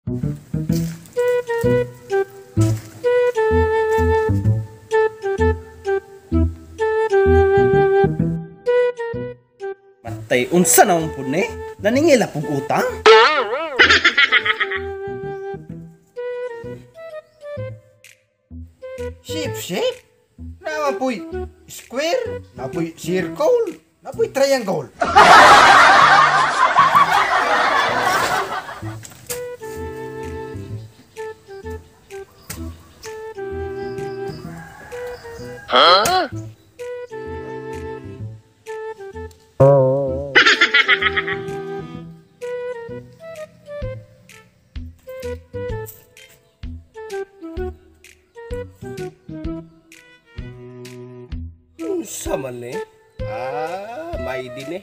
Matay, unsa na pud ni? Naningila pug utang? Shape, shape? Naman po'y square, napoy circle, napoy triangle. Huh? Unsa man ni? Ah, may din eh.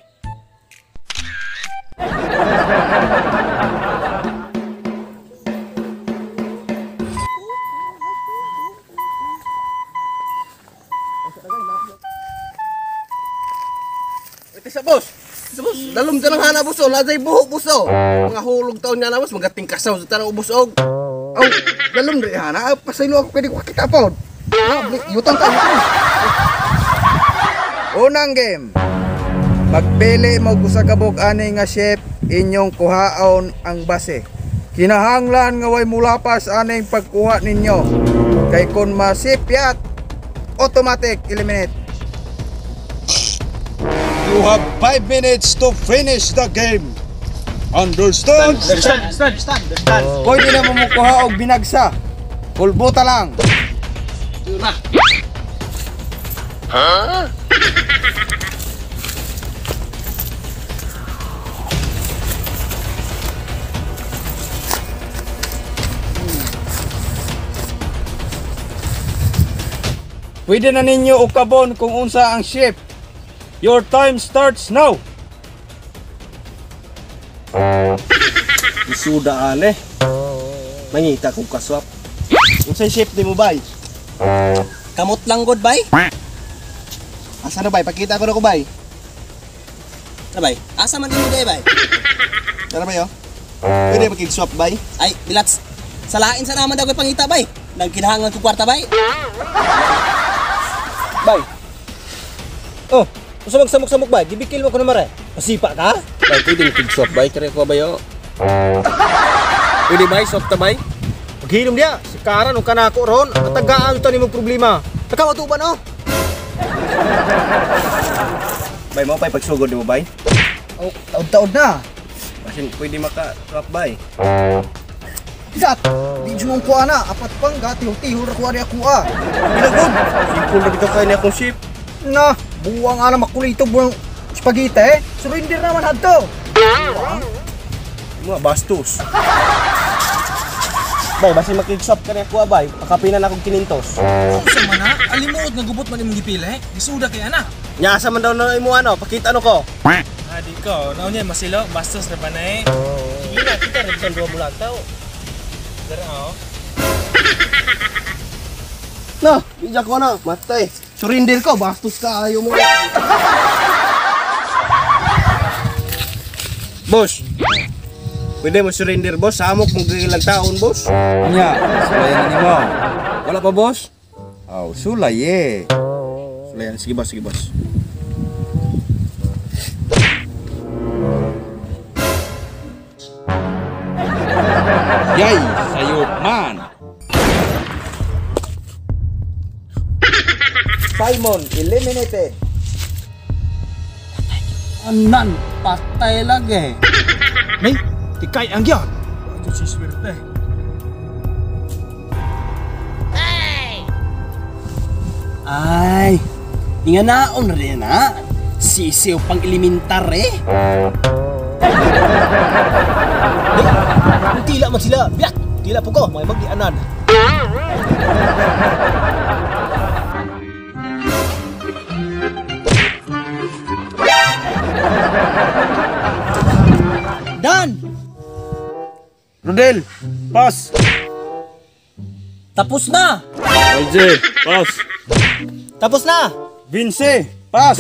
Ito sa boss. Sa boss, dalom dyan ang hana boss oh. Lazay buhok boss oh. Mga hulog taon niya na boss, magating kasaw sa tanang ubos og. Aw, dalom diri hana. Pasaylo ako kay di ko kita pod. Yutang ta. Unang game. Magpili mo og usa ka buok ani nga shape inyong kuhaon ang base. Kinahanglan nga way mulapas aning pagkuha ninyo. Kay kon masipyat, automatic eliminate. You have 5 minutes to finish the game. Understand? Understand, understand, understand. Pwede na mo mukuha og binagsa. Pulbuta lang. Huh? Pwede na ninyo ukabon kung unsa ang shape. Your time starts now. Isuda ane. Mangita kong kaswap. Unsay shape di mo bay? Kamot lang god bay. Asa na bay? Pakita ko na ko bay. Na bay. Asa man imo day bay? Tara bay oh. Pwede makig-swap bay? Ay, bilats. Salain sa naman daw ko'y pangita bay. Nagkinahanglan ko kwarta bay. Bay. Oh, usa magsamok-samok bay. Gibikil mo ko na mare. Pasipa ka? Bay, pwede makig-swap bay. Kare ko bay oh. Pwede bay, swap ta bay? Paghilom diya, si Karan o kanako ron, katagaan ta nimo problema. Takaw ato ba no? Bay mo pay pagsugod nimo bay. Oh, taod-taod na. Basin pwede maka-swap bay. Gat, di jud mong kuha na, apat pang gatihol-tihol ra kuha ni ako ah. Pinagod. Simple na bitaw kay ni akong shape. Na, buwang ana makulito buwang spaghetti eh. Surrender naman hadto. Mga bastos. Bay, basin makig-swap ka ni ako bay. Pakapinan akong kinintos. Unsa man na? Alimuot nga gubot man imong gipili. Gisuda kay ana. Nya asa man daw na imo ano, pakita ano ko. Ah, di ko. Naon niya masilo, bastos ra ba na eh. Sige na, kita ra bisan duha bulan taw. Dara oh. Na, bijak ko na, matay. Surrender ko, bastos ka ayo mo. Boss. Pwede mo surrender, boss. Samok mong gilang taon, boss. Nya, sulayan na nimo. Wala pa, boss? Aw, sulay eh. Sulayan, sige boss, sige boss. Yay, sayop man. Simon eliminated. Anan, patay lagi. Nay, tikay ang gyan. Ito si swerte. Ay, nga naon rin na. Sisiw pang elementar eh. Tila man sila. Biyak! Tila po ko, may magdianan. Dan! Rodel, pass. Tapos na! LJ, pass. Tapos na! Vince, pass.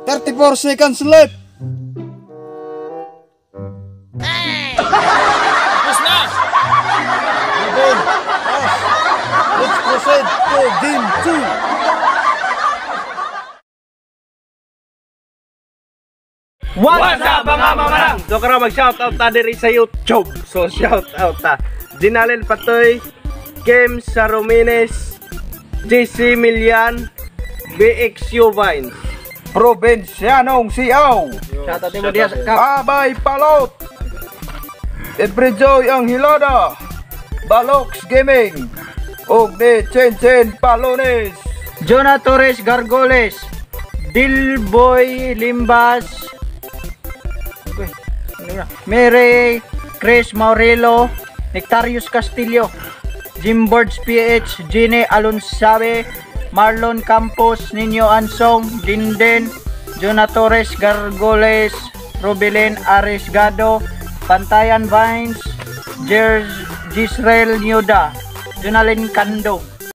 34 seconds left. Tapos na! Proceed to game 2. What's up, mga mamarang? So karon mag-shoutout ta diri sa YouTube. So shoutout ta. Jinalel Patoy, Kim Sarumines, JC Milian, BXU Vines. Provincianong Siaw. Shoutout mo diya sa kap. Abay Palot. Every Joy ang Hilada. Balox Gaming. Og ni Chen Chen Palones. Jonah Torres Gargoles, Dilboy Limbas, Mary Chris Maurelo, Nectarius Castillo, Jim Birds PH, Gine Alonsabe, Marlon Campos, Nino Ansong, Dinden, Jonah Torres Gargoles, Rubilin Arisgado, Pantayan Vines, Gisrael Nuda, Jonalyn Kando.